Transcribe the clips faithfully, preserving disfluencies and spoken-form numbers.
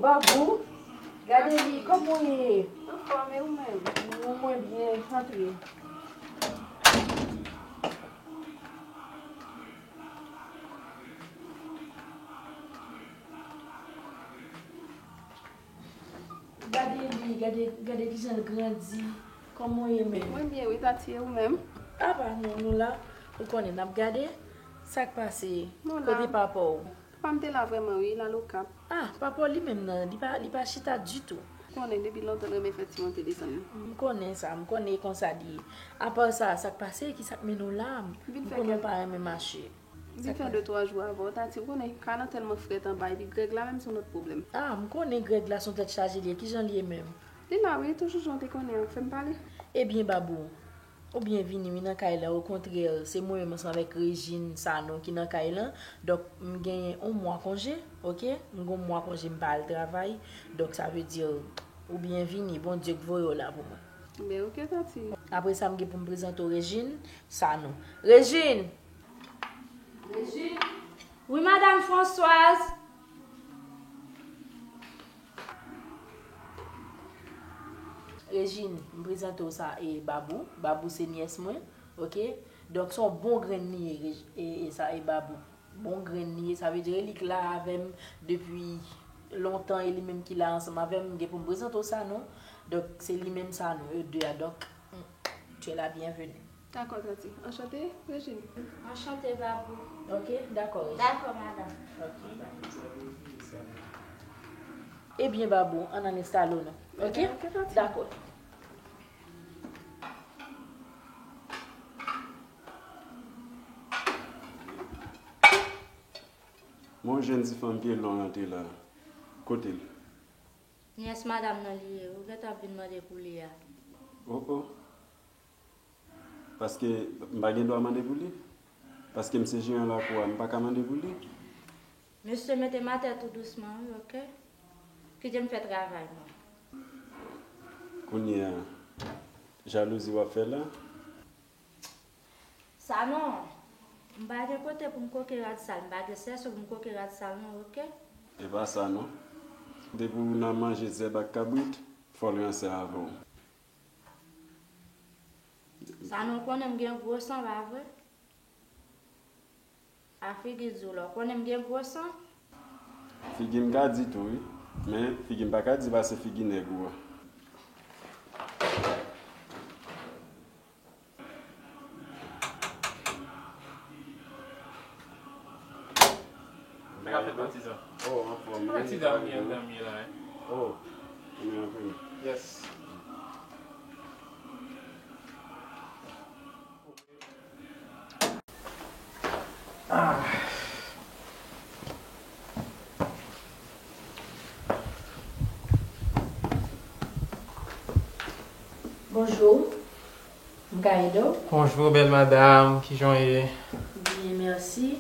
Babou, gade li, kòman w ye? Anfòm, e ou menm? Mwen, mwen byen, antre. Gade li, gade, gade kijan l grandi. Kòman w ye menm? Mwen byen wi, Tati, e ou menm? Apa, nou, nou la. Ou konnen n ap gade. Sa k pase? Nou la. Kote papa w? Papa m te la vrèman wi, l al Okap. Ah, papa w li menm nan, li pa, li pa chita ditou. Ou konnen depi lontan l renmen fè ti monte desann li. M konnen sa, m konnen e konsa li ye. Apa sa, sa k pase? Kisa k mennen w la? M konnen w pa renmen mache. Vin fè de twa jou avè w, Tati, ou konnen kay lan tèlman frèt anba, epi Grèg la menm se yon lòt pwoblèm. Ah, m konnen Grèg la se yon tèt chaje li ye. Kijan li ye menm? Li la wi, toujou jan w te konnen an, fè m pale. Ebyen, Babou, ou byen vini wi nan kay la. Okontrè, se mwen menm ansanm avèk Regine Sanon ki nan kay lan. Donk, m genyen yon mwa konje, oke? M gen yon mwa konje, m pa al travay. Donk, sa vle di, ou byen vini. Bondye k voye w la pou mwen. Ben, oke, Tati. Apre sa, m gen pou m prezante w Regine Sanon. Regine! Regine. Wi, Madam Françoise. Regine, m prezante w sa, e Babou. Babou se nyès mwen, oke? Donk, se yon bon grenn li ye, Reg-, e, e sa, e Babou. Bon grenn li ye, sa vle di li k la avè m depi lontan, e li menm ki la ansanm avè m. M gen pou m prezante w Sanon. Donk, se li menm Sanon, e de a. Donk, tu es la bienvenue. Dakò, Tati. Anchante, Regine. Anchante, Babou. Ok, dakò, Regine. Dakò, madanm. Ok, bye. Ebyen, Babou, ann al enstale w non. Ok? Ebyen, ok, Tati. Dakò. Mwen, yon jèn ti fanm pye long antre la. Kote l? Nyès madanm nan li ye. Ou gentan ap vin mande pou li a. Oh, oh. Paske m pa gen dwa mande pou li? Paske m se jeran lakou a, m pa ka mande pou li? Mesye, mete m atè tou dousman, wi, oke? Kite m fè travay mwen. Kounye a, jalouzi w ap fè la? Sanon, m pa gen kote pou m koke rad sal, m pa gen sèso pou m koke rad sal non, oke? E pa sa non. Depi w nan manje zèb ak kabrit, fò l ranse avè w. Sanon, ou konnen m gen gwo san, pa vre? A figi di w la, ou konnen m gen gwo san? Figi m ka di tou, wi. Men, figi m pa ka di pase figi nèg ou a. Sa k ap fèt, patizan? Oh, anfòm. Patizan, patizan, wi. Oh, men anpil. Yes. Ah. Bonjou. M ka ede w? Bonjou, bèl madanm. Kijan w ye? Byen, mèsi.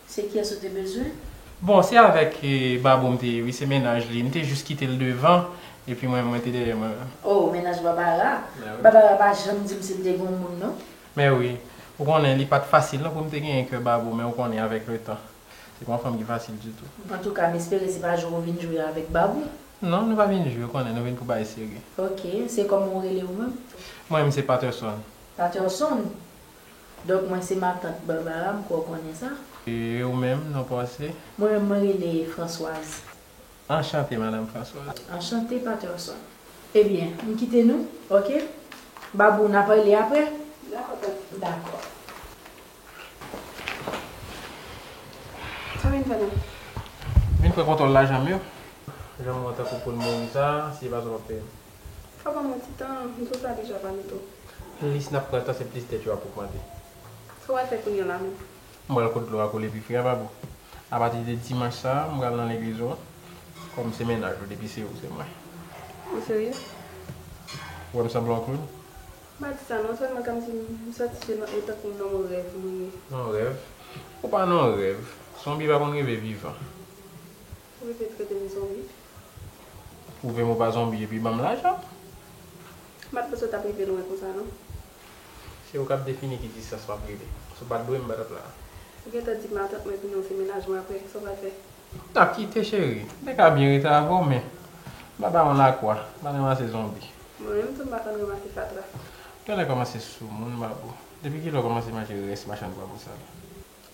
Se kiyès ou te bezwen? Bon, se avèk, eh, Babou m te ye, wi, se mennaj li. M te jis kite l devan, epi mwen, mwen te dèyè mwen. Oh, mennaj Babara? Ben wi. Babara pa janm di m si l te gen yon moun, non. Men wi, ou konnen, li pa t fasil, non, pou m te genyen kè Babou, men ou konnen, avèk letan, se pa yon fanm ki fasil ditou. Antouka, m espere se pa jwe w vin jwe avèk Babou. Non, nou pa vin jwe, ou konnen, nou vin pou bagay serye. Ok, se kòman w rele ou menm? Mwen menm, se Patterson. Patterson? Donk, mwen se matant Babara, m kwè w konnen sa. E ou menm, non pa w se? Mwen menm, mwen rele Françoise. Anchante, madanm Françoise. Anchante, Patterson. Ebyen, m kite nou, ok? Babou, n ap rele apre? Dakò, tante. Dakò. Sa w vin fè la? Vin pran kontwòl lajan m yo. Jan m wè w tankou poul mouri sa, si e pa sa w ap peye m. Fò ban mwen ti tan, m sou sa deja pale tou. Plis n ap pran tan, se plis dèt yo ap ogmante. Sa w al fè kounye a la menm? M pral kot dlo a kole pi fre a, Babou. Apati de dimanch sa a, m pral nan legliz ou an, kòm se mennaj ou, depi se ou, se mwen. Ou serye? Ou wè m sanble yon kloun? M pa di sa non, sèlman kòmsi m santi se nan, e tankou nan yon rèv mwen ye. Nan yon rèv? Ou pa nan yon rèv. Zonbi pa konn rive vivan. Ou rive trete m zonbi? Pwouve m ou pa zonbi epi ban m lajan. M pa t panse w t ap rive lwen konsa non. Se ou k ap defini ki distans m ap rive. Si w pa t dwe m pa t ap la. Ou gentan di matant mwen vini w se mennaj mwen apre, sa w pral fè? N ap kite, cheri. M te ka byen rete avè w, men m pa ba yon lakwa, m pa ranmase zonbi. Mwen menm tou, m pa konn ranmase fatra. Genlè kòmanse sou moun, babou. Depi kilè w kòmanse manje rès machann babou sa la?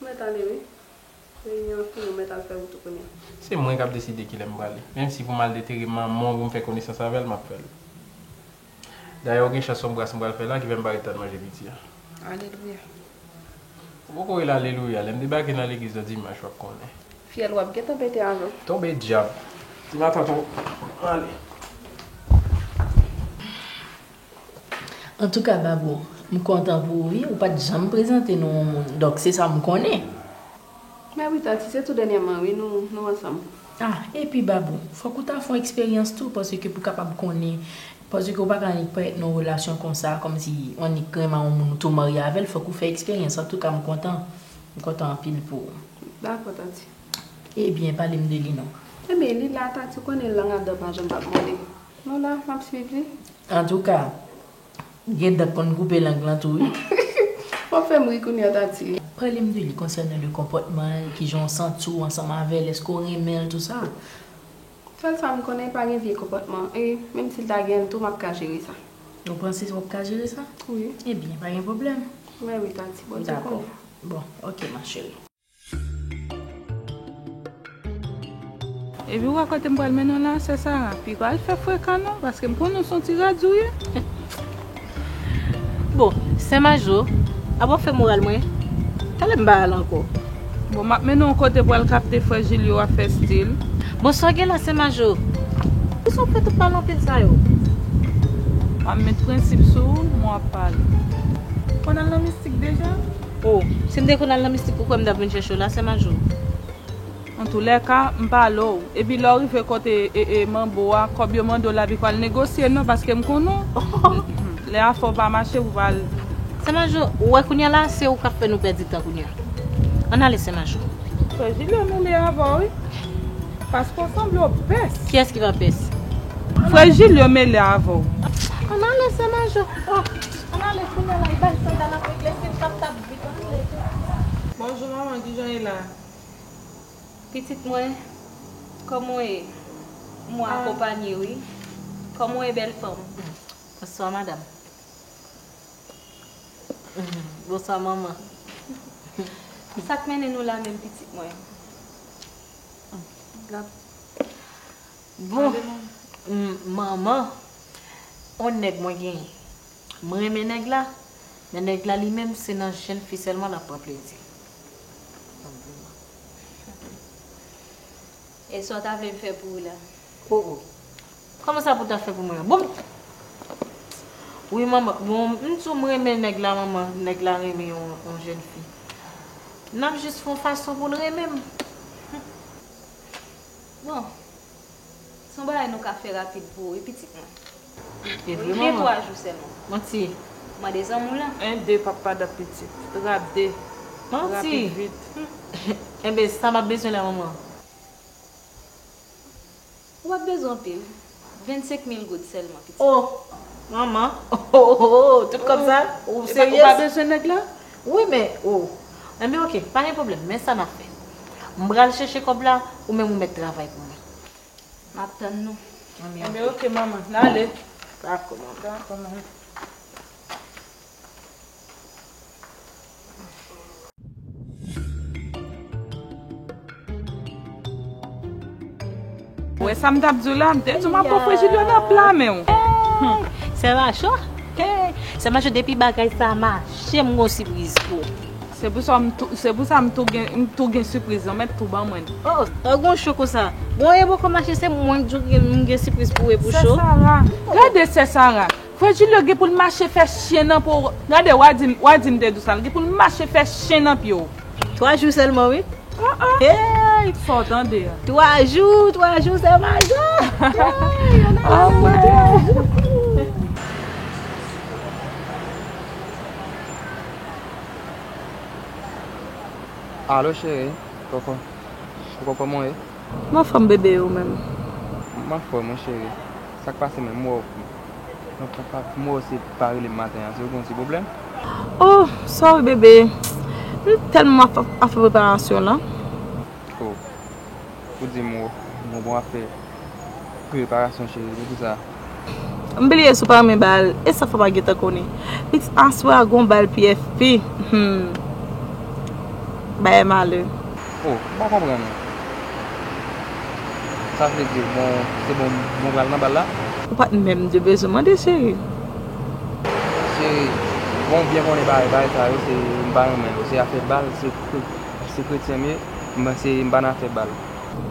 Mwen tande wi. Reyinyon an fini, ou mèt al fè wout ou kounye a. Se mwen k ap deside kilè m prale. Menm si pou m al detere manman w pou m fè konesans avè l, m ap fè l. Dayè, ou gen chans se yon bras m pral fè la ki fè m pa ret tann manje piti a. Alelouya. Ou poko rele alelouya, lè m debake nan legliz nan dimanch, w ap konnen. Fyèl w ap gentan pete avè w. Tonbe dyab. Ti matant ou. Ale. Antouka, Babou, m kontan pou ou, wi. Ou pa t janm prezante nou yon moun. Donk, se sa m konnen. Mè wi, tanti, se tou dènyèman, wi, nou, nou ansanm. Ah, epi, Babou, fòk ou ta fè yon eksperyans tou, paske pou kapab konnen, paske ou pa ka annik parèt nan yon relasyon konsa, kòmsi w annik renmen yon moun, ou tou marye avè l, fòk ou fè eksperyans. Antouka, m kontan. M kontan anpil pou ou. Dakò, tanti. Ebyen, pale m de li non. Ebyen, li la, tanti, ou konnen lang adan pa janm p ap mòde. Nou la, m ap swiv li. Antouka, gen dan k konn koupe lang lan tou, wi. W ap fè m ri kounye a, tanti. Pale m de li konsènan le konpòtman l, kijan w santi w ansanm avè l, èske w renmen l, tou sa. Sèl sa m konnen, pa gen vye konpòtman. E menm si l ta gen l tou, m ap ka jere sa. Ou panse w ap ka jere sa? Wi. Ebyen, pa gen pwoblèm. Mè wi, tanti, Bondye konnen. Dakò. Bon, oke, ma chérie. Epi w wè kote m pral mennen w la, sè Sara, piga al fè frekan non, paske m konnen w se yon ti rad ou ye. Bon, Sè Majo, apa w fè moral mwen? Talè m pa al ankò. Bon, m ap mennen w kote pou w al kapte frè Jilyo ap fè stil. Bon, sa w gen la, Sè Majo? Poukisa w fè tout pale anpil sa yo? M ap met prensip sou ou, mwen w ap pale. Konn al nan mistik deja? Oh, si m te konn al nan mistik, ou kwè m t ap vin chèche w la, Sè Majo? Antoulèka, m pale w. Epi lè w rive kote e, e, manbo a, kòb yo mande w la, epi w al negosye non, paske m konnen w. Lè afè w pa mache, ou pa al. Sè Majo, ou wè kounye a la, se ou k ap fè nou pèdi tan kounye a. Ann ale, Sè Majo. Frè Jilyo mele avè w, wi. Paske w sanble w pès. Kiyès ki pa pès? Frè Jilyo mele avè w. Ann ale, Sè Majo. Oh, ann ale kounye a la, e bay sandal ap regle, se m k ap tap vit, ann ale. Bonjou, manman, kijan w ye la? Pitit mwen, kòman w ye? Mwen akonpanye, wi. Kòman w ye, bèl fanm? Bonswa, madanm. Bonswa, manman. Sa k mennen nou la menm, pitit mwen? Bon, m, manman, on nèg mwen genyen. M renmen nèg la, men nèg la li menm, se nan jèn fi sèlman l ap pran plezi. E sa w ta vle m fè pou ou la? Oh, oh. Kòman sa pou w ta fè pou mwen an? Bon, wi, manman. Bon, m di w m renmen nèg la, manman. Nèg la renmen yon, yon jèn fi. N ap jis fè yon fason pou l renmen m. Bon, se yon bagay nou ka fè rapid pou ou, wi, pitit mwen. E vre, manman? Gen twa jou sèlman. Manti. Mande zanmi w lan. En, de, papa, dap pitit. Rap de. Manti. Rapid, vit. Enben, sa m ap bezwen la, manman? Ou p ap bezwen anpil. Vennsenk mil goud sèlman, pitit. Oh, manman. Oh, oh, oh, tout kòb sa? Ou serye? Ou pa bezwen nèg la? Wi, men, oh. Enben, oke, pa gen pwoblèm. Men sa n ap fè. M pral chèche kòb la, ou menm ou mèt travay pou mwen. M ap tann nou. Enben, oke, manman. N ale. Dakò, manman. Dakò, manman. Ou wè sa m t ap di w la, m te di w m ap pran Frè Jilyo nan pla men w. Hey! Sè Majo, hey! Sè Majo, depi bagay sa a mache, m gon sipriz pou ou. Se pou sa m tou, se pou sa m tou gen, m tou gen sipriz lan, mèt tou ban mwen. Oh, oh, gon cho konsa. Bon, e poko mache, se mwen k di w gen, m gen sipriz pou ou e pou cho. Sè Sara, gade Sè Sara. Frè Jilyo gen pou l mache fè chen nan po. Gade, w a di m, w a di m te di w sa, l gen pou l mache fè chen nan pye w. Twa jou sèlman, wi. Ah, ah. Hey! Sa w tande a? Twa jou, twa jou, Sè Majo. Hey, ann ale, twa jou. Alo, cheri. Kòkò. Kòkò, kòman w ye? M anfòm, bebe, e ou menm? M anfòm, wi, cheri. Sa k pase menm? M wè w, m wè w se pa rele m maten an, se w gen yon ti pwoblèm? Oh, sorry, bebe. M tèlman ap, ap fè preparasyon la. Oh. Ou di m, o, bon, bon, w ap fè preparasyon, cheri, poukisa? M bliye si w pa renmen bal, e sa fò w pa gentan konnen. Pitit, aswè a gon bal P F P. Hmm. Bagay malè. O, m pa konprann ou. Sa vle di, bon, se bon, bon, pral nan bal la? Ou pa t menm te bezwen mande, cheri. Cheri, bon, w byen konnen bagay, bagay sa yo, se, m pa renmen yo. Se afè bal, se, se kretyen m ye, m, se, m pa nan afè bal.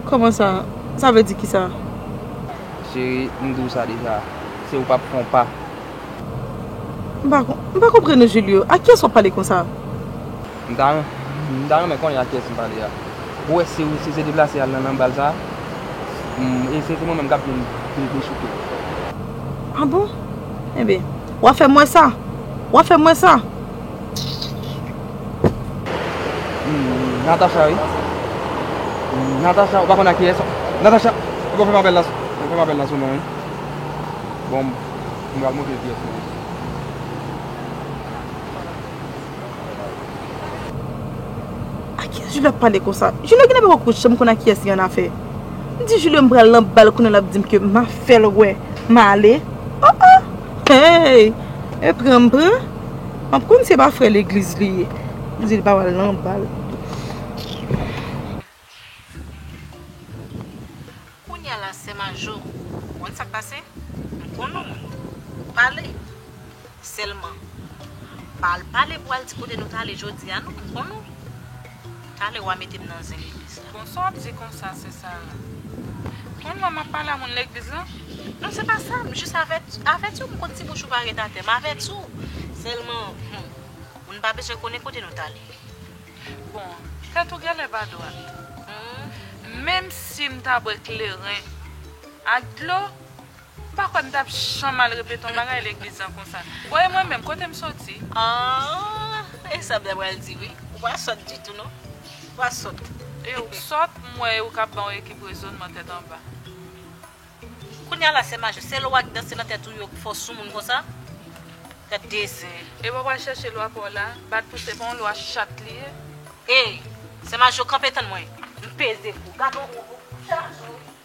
Kòman sa? Sa vle di kisa? Cheri, m di w sa deja. Se ou p ap fè yon pa. M pa kon-, m pa konprann ou, Julio. A kiyès w ap pale konsa? M ta, m ta renmen konnen a kiyès m pale a. Ou wè, si ou, si se deplase al nan, nan bal sa, m, e se, se mwen menm k ap vin de-, dechouke. A bon? Enben, w a fè m wè sa. W a fè m wè sa. Hmm, Natacha, wi. Hmm, Natacha, ou pa konn a kiyès? Natacha, ou pa fè m apèl la, ou fè m apèl la sou non, wi. Bon, m pral montre l kiyès mwen ye. A kiyès Julio ap pale konsa? Julio gen nan poko kout chanm konn a kiyès li annafè. M di Julio m pral nan bal kounye a l ap di m ke m a fè l wè m ale. Oh oh! Hey! E pran m pran? M ap konn se pa frè legliz li ye. M di l pa pral nan bal. Kounye a la, sè Majo, ou konn sa k pase? M konn ou. Pale. Sèlman, pa al pale pou al di kote nou t ale jodi a, non, m konn ou. Talè w a mete m nan zen legliz la. Bon, sa w ap di konsa, sè Sara? Konn lè m ap pale a moun legliz lan? Non, se pa sa, m jis avèt-, avèti w, m konn ti bouch ou pa ret atè, m avèti w. Sèlman, hmm, moun pa bezwen konnen kote nou t ale. Bon, tèt ou genlè pa dwat. Hmm. Menm si m ta bwè kleren ak dlo, m pa kwè m t ap janm al repete yon bagay legliz lan konsa. Bon, e mwen menm, kote m soti? Ah, e sa m ta pral di, wi. Ou pa sòt ditou, non. Ou pa sòt. E ou sòt, m wè ou k ap ban yon ekip rezònman tèt anba. Kounye a la, sè Majo, se lwa k danse nan tèt ou yo k fè w sou moun konsa? Gad dezè. E w ap al chèche lwa pa w la, bat pou se pa yon lwa chat li ye. Ey, sè Majo, kanpe tann mwen. M peze kou. Gad on, on, on, chaje w.